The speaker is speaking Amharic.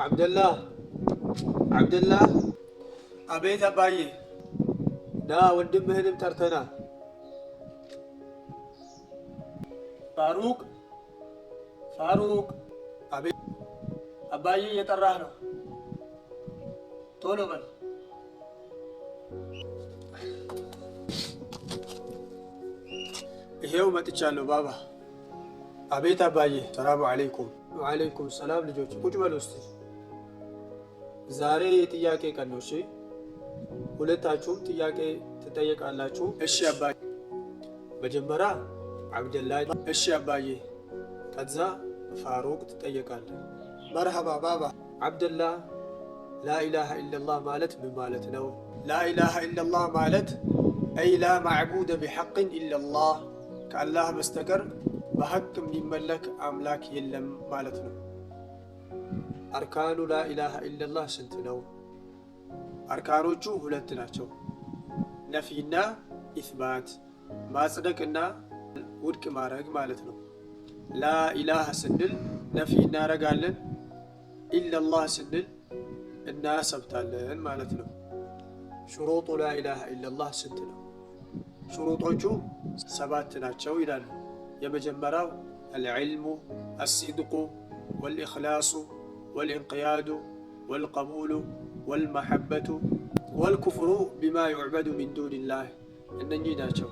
አብደላህ፣ አብደላህ። አቤት አባዬ። ና ወንድምህንም ጠርተና። ፋሩቅ፣ ፋሩቅ። አቤት አባዬ፣ እየጠራህ ነው። ቶሎ በል። ይሄው መጥቻለሁ ባባ። አቤት አባዬ። ሰላሙ አለይኩም። ወአለይኩም ሰላም። ልጆች ቁጭ በሉ እስቲ። ዛሬ የጥያቄ ቀን ነው። እሺ፣ ሁለታችሁም ጥያቄ ትጠየቃላችሁ። እሺ አባዬ። መጀመሪያ አብደላ። እሺ አባዬ። ከዛ ፋሩቅ ትጠየቃለህ። መርሐባ ባባ። አብደላ፣ ላኢላሃ ኢለላህ ማለት ምን ማለት ነው? ላኢላሃ ኢለላህ ማለት أي لا معبود بحق إلا الله፣ ከአላህ በስተቀር በሐቅ የሚመለክ አምላክ የለም ማለት ነው። أركان لا إله إلا الله ስንት ነው? አርካኖቹ ሁለት ናቸው። ነፊና ኢስባት፣ ማጽደቅና ውድቅ ማድረግ ማለት ነው። لا إله ስንል ነፊ እናደርጋለን፣ إلا الله ስንል እናሰብታለን ማለት ነው። شروط لا إله إلا الله ስንት ነው? ሹሩጦቹ ሰባት ናቸው ይላሉ። የመጀመሪያው العلم፣ الصدق፣ والإخلاص፣ والانقياد፣ والقبول፣ والمحبة፣ والكفر بما يعبد من دون الله፣ እነኚህ ናቸው።